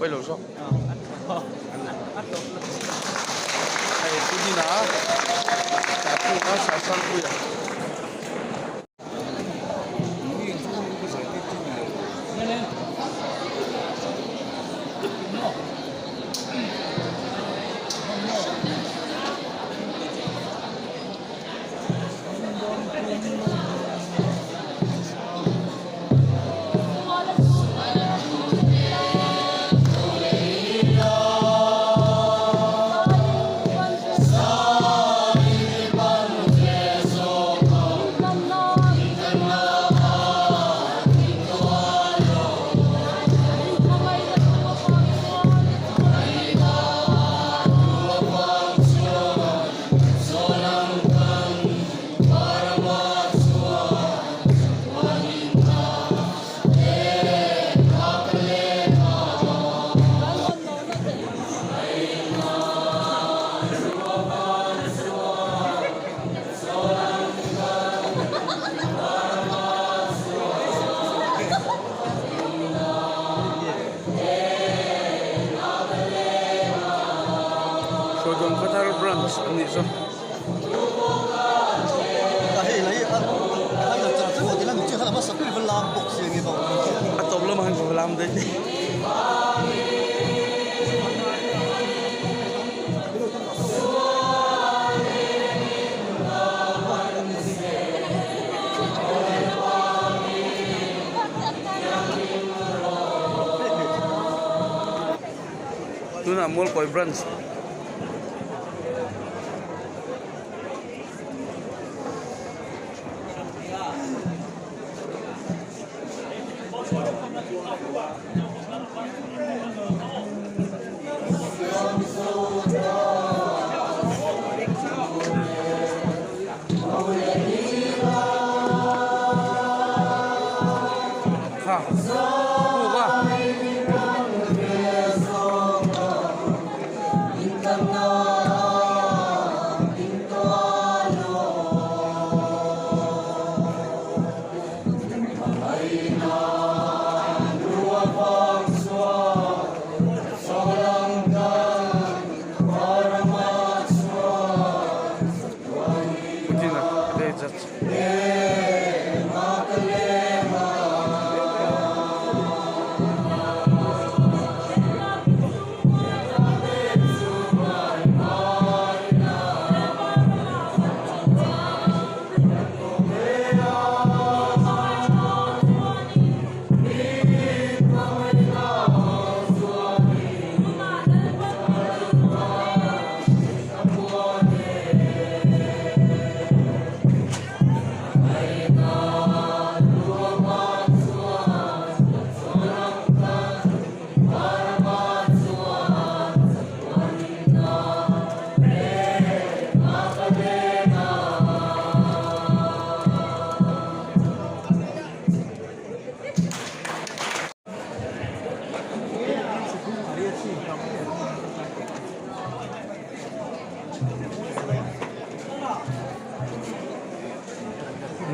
pawi lo zawk. Hei Pu Dina, Sakunga, Sasangpuia. Hruaidawng Khawthar Branch a nih chu. A tawp lamah hian ka lam daih. Tunah Mualkawi Branch. Kha puk a. Putin-a leh judge.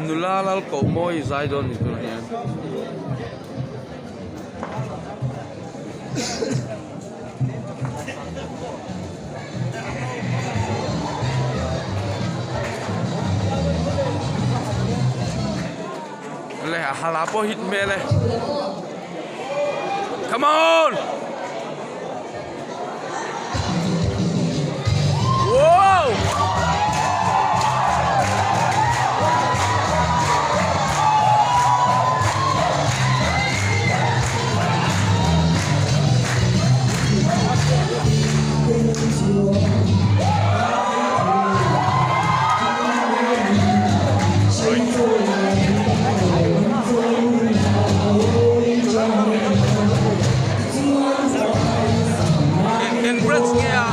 Nula lal koh mawi zai dawn ni tur hian. Le a hala pawh hit hmel e. Come on! Wow! Eng branch nge a?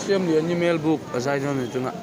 Lalsiamliani Melbuk a zai dawn a ni tunah.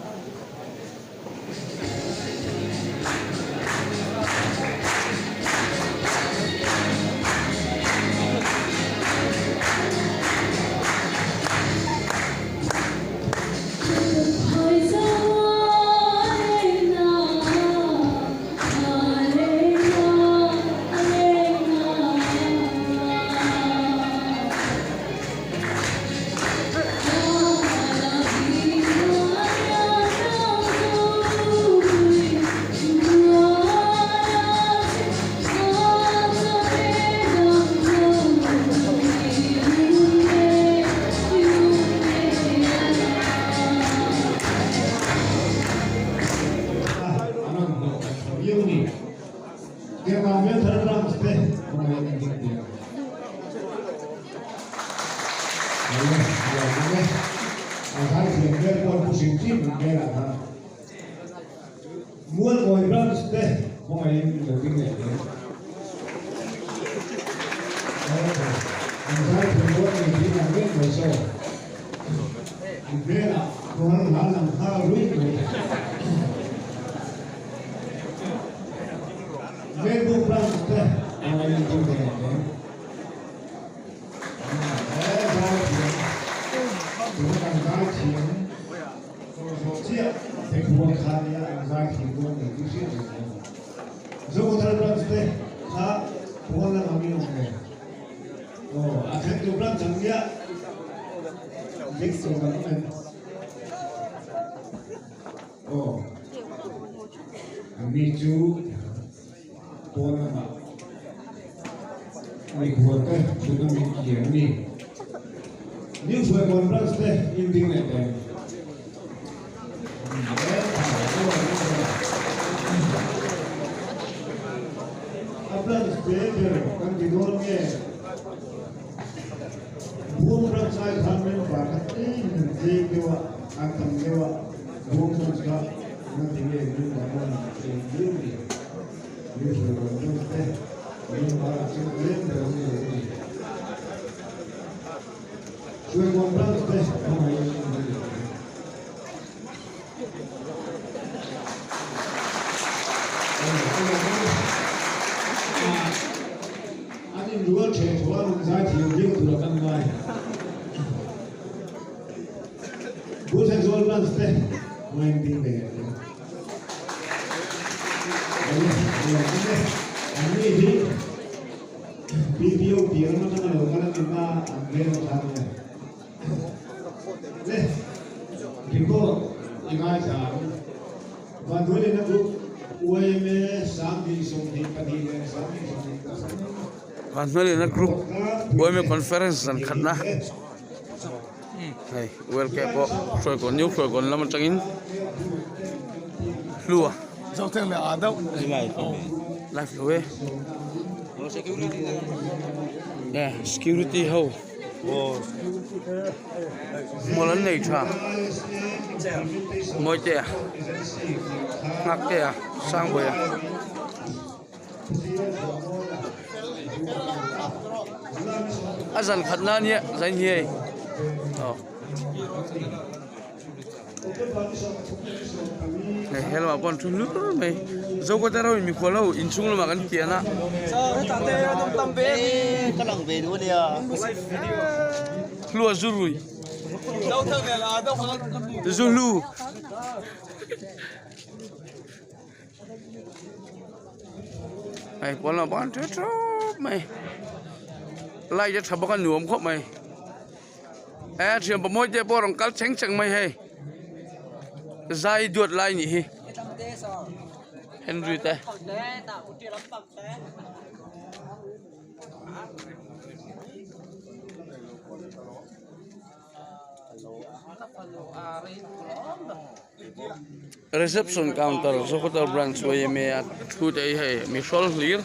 Vanhnuailiana group yma conference zan khatna hei ULK pawh hruaikawn new hruaikawn lam atangin hlua live lo e security ho hmual an nei tha Mawitea Nghaktea Sangbawiha. A zan khat na nia zai ni hei aw hei he lamah pawh an thu hlur mai Zokawt ro in mikhual ho inchhung lamah kan kian a. Hlua zu rui zu hlu. Hei pawn lamah pawh an ṭha ṭhawp mai light a ṭha bawk a nuam khawp mai he thian pawh mawi te pawh a rawn kal cheng cheng mai hei zai duat lai nih hi Henry te. Reception counter Zohotel branch yma a thu te hi hei mi hrawl hlir.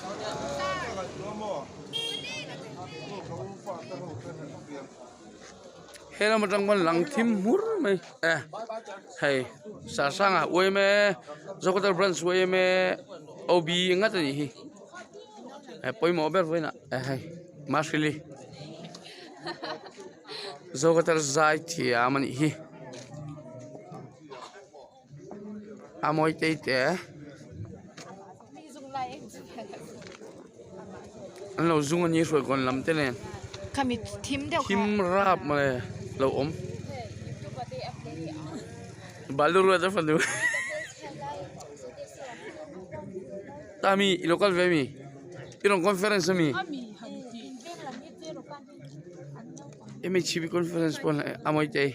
He lam atang pawn lang thim hmur mai e hei Sasanga yma Zohotel branch yma OB ngat a nih hi he pawimawh ber vawiinah e hei Mahrilli. Zokatar zai thiam a nih hi. A mawi tei te an lo zung a ni hruai kawn lam te nen thim rap mawle lo awm balu ruat a fanu ta mi i lo kal ve mi i rawn conference a mi mhp conference pawh a mawi tei.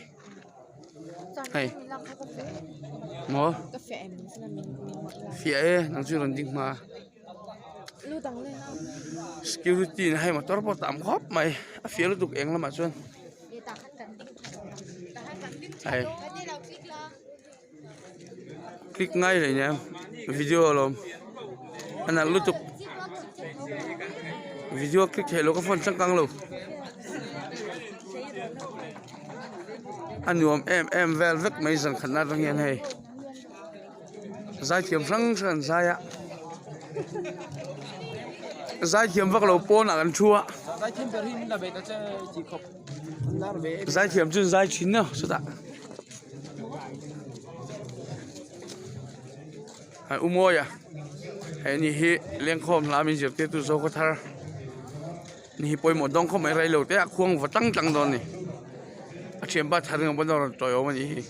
Hei maw fiah e nang chu rawn ding hma security in hei motor pawh tam khawp mai a fiah lutuk eng lamah chuan hei click ngai reng nia video alawm a nalh lutuk video click theih loh ka phone changkang lo a nuam em em vel vek mai zan khat na atang hian hei zaithiam hrang hrang an zai a zaithiam vak lo pawnah kan thu a zaithiam chu an zai thin a chutah a u mawi a hei ni hi lengkhawm hla min zirtirtu zo khaw thar ni hi pawimawh dawng khawp mai reilo te a khuang va tlang tlang dawn a ni a thianpa thar ang pawn a rawn tawiawm a nih hi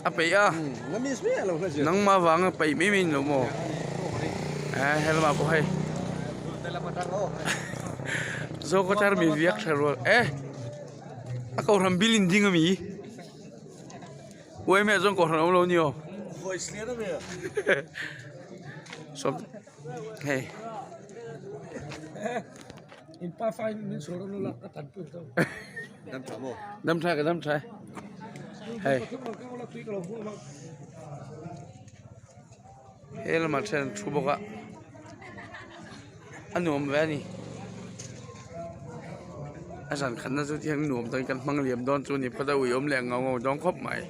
a peih a nangmah avanga peih mai mai a ni lo maw eh helamah pawh hei zo khaw thar mi viak tha rual eh a kohhran building ding a mi uaime ah chuan kohhran a awm lo a ni aw sawm. Hei. In pa fa in min sawr anu lak ka tan pui to. Dam tha maw? Dam tha ka dam tha. Hei. He lamah then thu bawk a. A nuam ve a ni. A zan khatna chu thiang nuam takin kan hmang liam dawn chu ni phawt a ui awm leh ngau ngau dawn khawp mai.